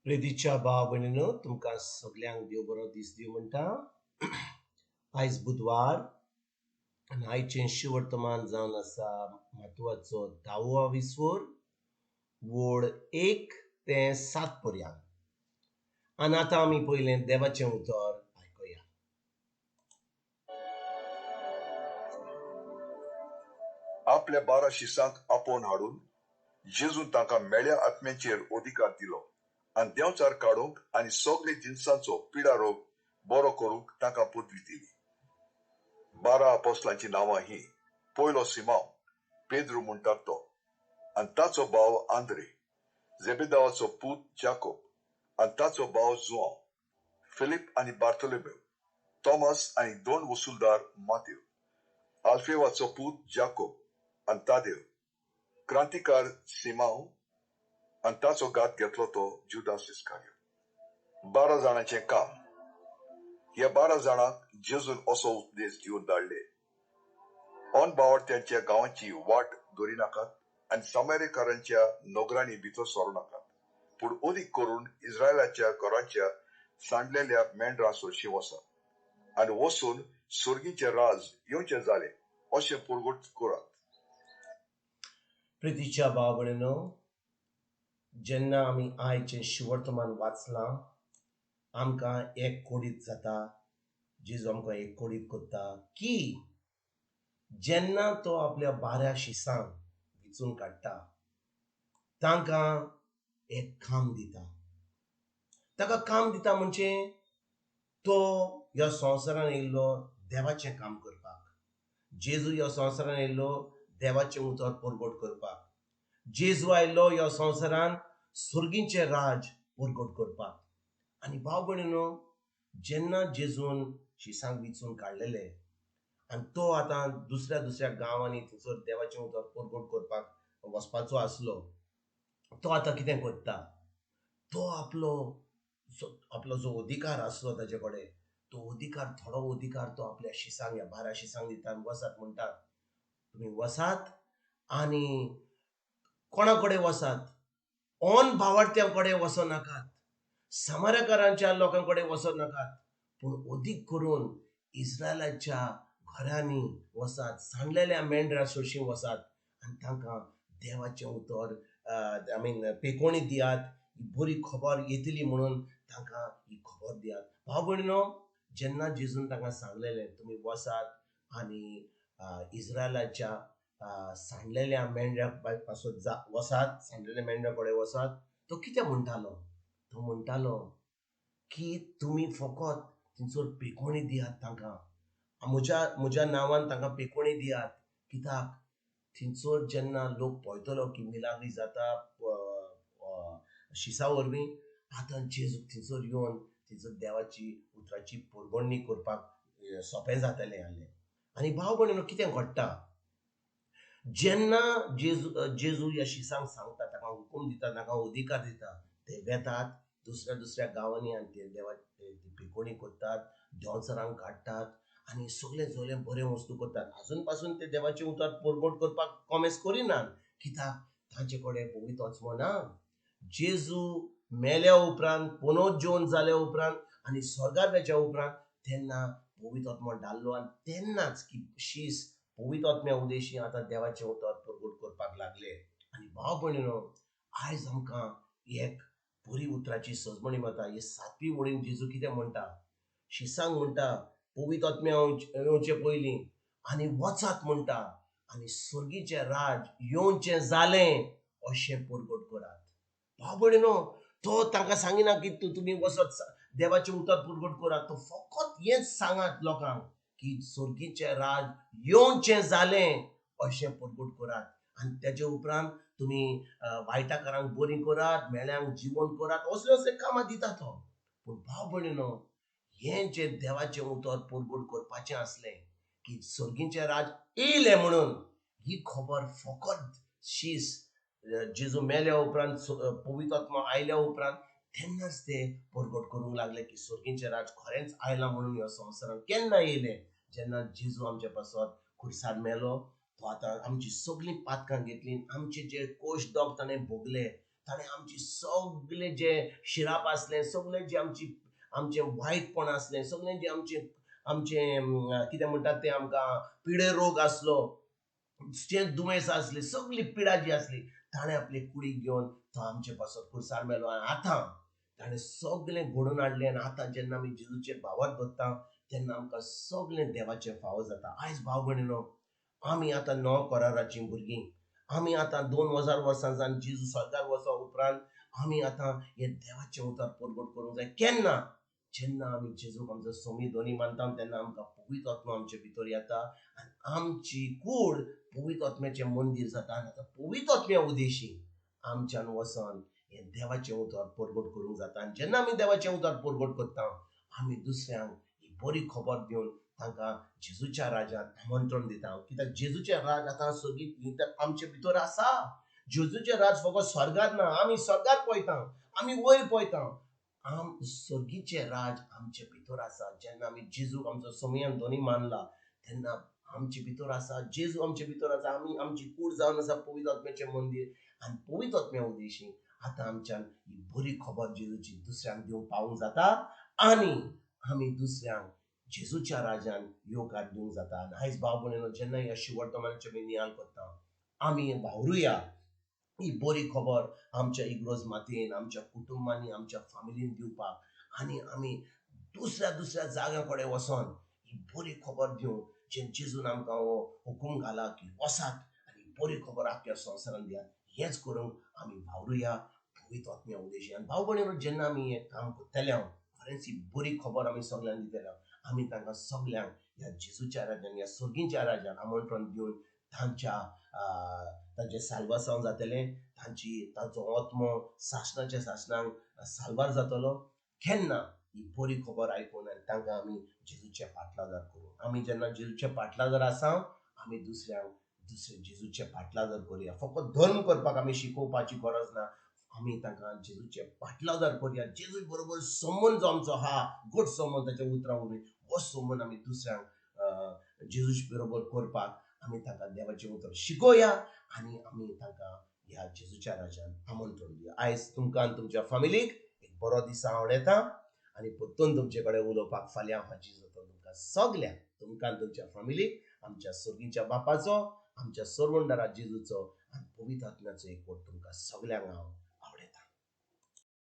प्रितीच्या भाव भयणीनो, तुमकां सगल्यांक देव बरो दीस दिवं म्हणटा. आयज बुधवार आनी आयचें शिवर्तमान जावन आसा म्हत्वाचो धावो विसवोर, वोड 1 ते 7 पर्यंत. आनी आतां आमी पयलें देवाचें उतर आयकुया. आपल्या 12 शिसांक आपोवन हाडून जेजून तांकां मेळ्या आत्म्यांचेर अधिकार दिलो आनी देंवचार काडूंक आनी सगळे जिनसांचो पिडा रोग बरो करूंक तांकां पदवी दिली. 12 आपोस्लांचीं नांवां ही: पयलो सिमांव, पेद्रू म्हणटात तो, आनी ताचो भाव आंद्रे, जेबेदावाचो पूत जाकोब आनी ताचो भाव जुआंव, फिलीप आनी बार्तोलोमेव, थॉमस आनी 2 वसुलदार मातेव, आल्फेवाचो पूत जाकोब आनी तादेव, क्रांतिकार सिमांव आनी ताचो घात घेतलो तो जुदास इस्कारियोत. 12 जाणांचें काम. ह्या 12 जाणांक जेजून असो उपदेश दिवन धाडले: अनभावार्थ्यांच्या गांवांची वाट धरिनाकात आनी सामारेकारांच्या नगरांनी भितर सरूं नाकात, पूण अदीक करून इस्रायलाच्या घरांच्या सांडलेल्या मेंढरां सरशीं वसात आनी वचून सर्गीचें राज येवचें जालें अशें परगट करात. प्रितीच्या भाव भयणीनो, जेन्ना आमी आयचें शिवर्तमान वाचलां, आमकां एक कोडीत जाता, जेजू आमकां एक कोडीत करता की जेन्ना तो आपल्या 12 शिसांक विचून काडटा, तांकां एक काम दिता. ताका काम दिता म्हणजे तो ह्या संवसारान येयल्लो देवाचें काम करपाक. जेजू ह्या संवसारान येयल्लो देवाचें उतर परगट करपाक. जेजू आयलो ह्या संवसारान सर्गीचें राज परगट करपाक. आनी भाव भयणीनो, जेन्ना जेजून शिसांक विचून काडलेले आनी तो आतां दुसऱ्या दुसऱ्या गांवांनी थंयसर देवाचें उतर परगट करपाक वचपाचो आसलो, तो आतां कितें करता, तो आपलो आपलो जो अधिकार आसलो ताजे कडेन, तो अधिकार, थोडो अधिकार तो आपल्या शिसांक, ह्या 12 शिसांक दिता आनी वसात म्हणटा, तुमी वसात आनी कोणा कडेन वसात, ऑन भावार्थ्यां कडेन वचो नाकात, समाराकारांच्या लोकां कडेन वचो नाकात, पूण अदीक करून इस्रायलाच्या घरांनी वसात, सांडलेल्या मेंढरां सोरशीं वसात आनी तांकां देवाचें उतर, I mean पेकोणी दियात, ही बरी खबर येतली म्हणून तांकां ही खबर दियात. भाव भयणीनो, जेन्ना जेजून तांकां सांगलेलें तुमी वसात आनी इस्रायलाच्या सांडलेल्या मेंढऱ्या पासत वसात, सांडलेल्या मेंढऱ्या कडेन वसात, तो कितें म्हणटालो, तो म्हणटालो की तुमी फकत थंयसर पेकोणी दियात तांकां, म्हज्या नांवान तांकां पेकोणी दियात. कित्याक थंयसर जेन्ना लोक पळयतलो की मिलाग्री जाता शिसा वरवीं, आतां जेजूक थंयसर येवन थंयसर देवाची उतराची परगणणी करपाक सोंपें जातलें आसलें. आनी भाव भयणीनो, कितें घडटा, जेन्ना जेजू ह्या शिसांक सांगता, तांकां हुकूम दिता, तांकां अधिकार दिता, ते वेतात दुसऱ्या दुसऱ्या गांवांनी आनी ते देवा पेकोणी करतात, देंवचारांक काडटात आनी सगळें सगळें बरें वस्तू करतात. आजून पासून ते देवाचें उतर परगट करपाक कॉमेस करिनात, कित्याक तांचे कडेन पवित्र आत्मो ना. जेजू मेल्या उपरांत, पुनर्जीवन जाल्या उपरांत आनी स्वर्गार वेच्या उपरांत तेन्ना पवित्र आत्मो डाल्लो आनी तेन्नाच की शीस पवित्र आत्म्या उदेशी आतां देवाचें उतर परगट करपाक लागले. आनी भाव भयणीनो, आयज आमकां एक बरी उतराची सजमणी मेळटा. हे 7वी वळीन जेजू कितें म्हणटा, शिसांक म्हणटा पवित्र आत्म्या येवचे पयलीं आनी वचात म्हणटा आनी सर्गीचें राज येवचें जालें अशें परगट करात. भाव भयणीनो, तो तांकां सांगिना की तुमी वचत देवाचें उतर परगट करात, तो फकत हेंच सांगात लोकांक की सर्गीचें राज येवचें जालें अशें परगट करात. आनी तेजे उपरांत तुमी वायटाकारांक बरीं करात, मेल्यांक जिवन करात, असले असले कामां दिता तो. पूण भाव भयणीनो, हें जें देवाचें उतर परगट करपाचें आसलें की सर्गीचें राज येयलें म्हणून, ही खबर फकत शीस जेजू मेल्या उपरांत, पवित्र आत्मो आयल्या उपरांत तेन्नाच ते परगट करूंक लागले की सर्गीचें राज खरेंच आयलां म्हणून ह्या संवसारांत. केन्ना येयलें, जेन्ना जेजू आमचे पासत खुर्सार मेलो, तो आतां आमची सगळीं पातकां घेतलीं, आमचे जे कोश दोग ताणें भोगले, ताणें आमची सगळे जे शिराप आसलें, सगळें जे आमची आमचें वायटपण आसलें, सगळें जें आमचें आमचें कितें म्हणटात तें आमकां पिडे रोग आसलो, जें दुयेंस आसलें, सगळी पिडा जी आसली ताणें आपली कुडीक घेवन तो आमचे पासत खुर्सार मेलो. आनी आतां ताणें सगळें घडोवन हाडलें. आनी आतां जेन्ना आमी जेजूचेर भावार्थ दवरता तेन्ना आमकां सगळें देवाचें फावो जाता. आयज भाव भयणीनो, आमी आतां नव कराराचीं भुरगीं. आमी आतां 2000 वर्सां जावन जेजू स्वर्गार वचो उपरांत आमी आतां हें देवाचें उतर परगट करूंक जाय. केन्ना? जेन्ना आमी जेजूक आमचो सोमी दोनी मानता तेन्ना आमकां पवित्र आत्मा आमचे भितर येता आनी आमची कूड पवित्र आत्म्याचें मंदीर जाता. आनी आतां पवित्र आत्म्या उदेशी आमच्यान वचोन हें देवाचें उतर परगट करूंक जाता. आनी जेन्ना आमी देवाचें उतर परगट करता आमी दुसऱ्यांक ही बरी खबर दिवन तांकां जेजूच्या राजांत आमंत्रण दिता. कित्याक जेजूचें राज आतां सगळीं आमचे भितर आसा. जेजूचें राज फकत स्वर्गार ना, आमी स्वर्गार पळयता, आमी वयर पळयता. स्वर्गीचें राज आमचे भितर आसा. जेन्ना आमी जेजूक आमचो सोमयान दोनी मानला तेन्ना आमचे भितर आसा, जेजू आमचे भितर आसा. आमी आमची कूड जावन आसा पवित्र आत्म्याचें मंदीर. आनी पवित्र आत्म्या उदेशी आतां आमच्यान ही बरी खबर जेजूची दुसऱ्यांक दिवंक पावूंक जाता आनी आमी दुसऱ्यांक जेजूच्या राजान येवकार दिवंक जाता. आनी आयज भाव भयणीनो, जेन्ना ह्या शिवर्तमानाचें आमी नियाळ करता आमी वावरुया ही बरी खबर आमच्या इग्रोज मातयेन, आमच्या कुटुंबांनी, आमच्या फामिलीन दिवपाक. आनी आमी दुसऱ्या दुसऱ्या जाग्यां कडेन वचोन ही बरी खबर दिवंक जे जेजून आमकां हो हुकूम घाला की वसात आनी बरी खबर आख्ख्या संवसारान दियात. हेंच करूंक आमी वावरुया पवित्र आत्म्या उदेशी. आनी भाव भयणीनो, जेन्ना आमी हें काम करतले हांव खरेंच ही बरी खबर आमी सगल्यांक दितले. आमी तांकां सगल्यांक ह्या जेजूच्या राजान, ह्या सर्गीच्या राजान आमंत्रण दिवन तांच्या तांचें साल्वासांव जातलें, तांची तांचो आत्मो सासणाच्या सासणांक साल्वार जातलो केन्ना ही बरी खबर आयकून. आनी तांकां आमी जेजूचे पाटलादार करूं. आमी जेन्ना जेजूचे पाटलादार आसा आमी दुसऱ्यांक दुसरे जेजूचे पाटलादार करुया. फकत धर्म करपाक आमी शिकोवपाची गरज ना, आमी तांकां जेजूचे पाटलादार करुया. जेजू बरोबर संबंद जो आमचो आहा, गोड संबंद ताच्या उतरां वरवीं, हो संबंद आमी दुसऱ्यांक जेजूचे बरोबर करपाक आमी तांकां देवाचें उतर शिकोवया आनी आमी तांकां ह्या जेजूच्या राजान आमंत्रण दिवया. आयज तुमकां आनी तुमच्या फामिलीक एक बरो दीस आवडटा आनी परतून तुमचे कडेन उलोवपाक फाल्यां हाजीर जाता. तुमकां सगल्यांक, तुमकां आनी तुमच्या फामिलीक आमच्या सर्गीच्या बापाचो, आमच्या सर्वंडरा जेजूचो आनी पवित्र आत्म्याचो एकवट तुमकां सगल्यांक हांव